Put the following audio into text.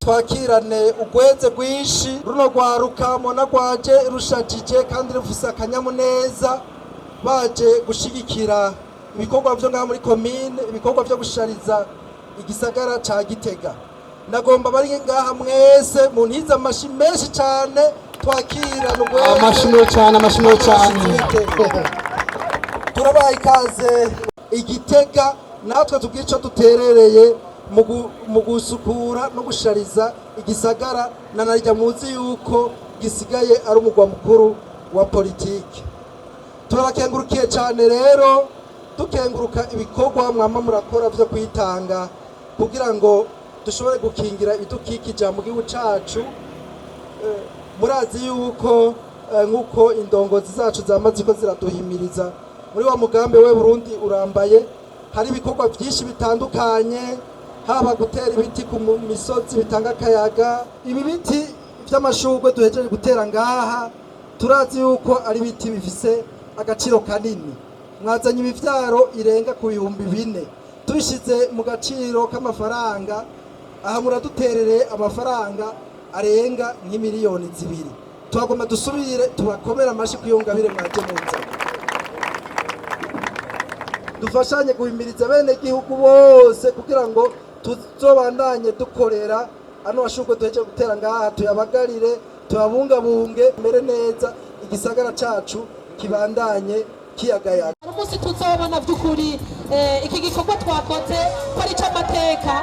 Twakirane ugweze rwinshi runo rwaruka mubona rwaje rushajije kandi rufise akanyamuneza, baje gushigikira ibikorwa vyo ngaha muri komine, ibikorwa vyo gushariza igisagara ca Gitega. Nagomba bari ngaha mwese muntize amashi menshi cane, twakirane ugweze. Amashimwe cyane, amashimwe cyane. Turabaha ikaze Igitega, natwe tubwire ico duterereye mu gusukura no gushariza igisagara, na narya muzi yuko gisigaye ari umugwa mukuru wa politiki. Turabakengurukiye cyane rero, dukenguruka ibikorwa mwama murakora vyo kwitanga kugira ngo dushobore gukingira ibidukikije mu gihugu cacu. Murazi yuko nk'uko indongozi zacu zamaze ko ziraduhimiriza muri wa mugambi we Burundi urambaye, hari ibikorwa byinshi bitandukanye, haba gutera ibiti ku misozi bitanga akayaga. Ibi biti vy'amashurwe duhejeje gutera ngaha, turazi yuko ari ibiti bifise agaciro kanini. Mwazanye imivyaro irenga ku 4000, tubishize mu gaciro k'amafaranga, aha muraduterere amafaranga arenga nk'imiliyoni 2. Tuhagomba dusubire tubakomere amashi ku ngabire mwaje muza. Dufashanye guhimiriza bene gihugu bose kugira ngo tuzobandanye dukorera ano mashurwe duhejeje gutera ngaha, tuyabagarire, tuyabungabunge mere neza, igisagara cacu kibandanye kiyagayaga. Umunsi tuzobona by'ukuri iki gikorwa twakoze ko ari icy'amateka.